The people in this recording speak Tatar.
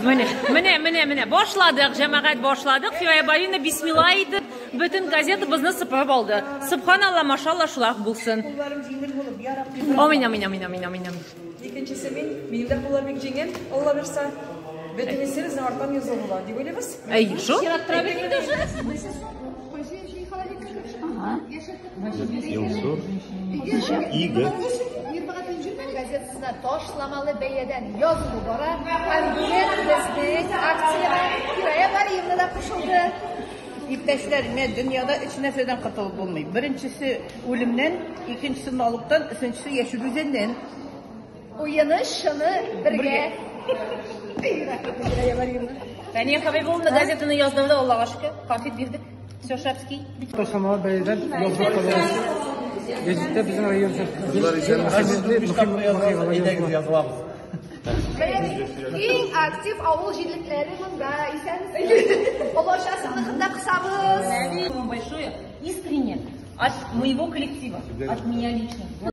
Менә, менә, менә, менә. Башладык, җәмәгать, башладык. Фирая Барина бисмилла әйтеп, бөтен газетабызны сыпырып алды. Субханалла, машалла, шулай булсын. Кулларым җиңел булып, я Рабби. Амин, амин, амин, амин, амин, амин. Икенчесе мин, минем дә куллар бик җиңел, Алла бирса. Бөтенесе безнең арттан язылу була, дип уйлыйбыз. Әй, шул? Чират тора бит инде уже. Илсур Иго. Газетасына ташламалы бәядән язылу бара. Һәм бүген безнең акциягә Фирая Бариевна да кушылды. Иптәшләр, менә дөньяда өч нәрсәдән котылып булмый. Беренчесе үлемнән, икенчесе налогтан, өченчесе яшел үзәннән. Уены чыны бергә. Фирая Бариевна. Фәния Хабибуллина газетаны яздырды, Аллага шөкер. Конфет бирдек. Все шапский. Ташламалы бәядән язылып калыгыз. Гәзиттә безнең район газетле мөһим вакыйгалар языла. Иң актив авыл җирлекләре монда. Исәнмесез. Олашасыныкында кысабыз. Спасибо вам большое, искренне, от моего коллектива, от меня лично.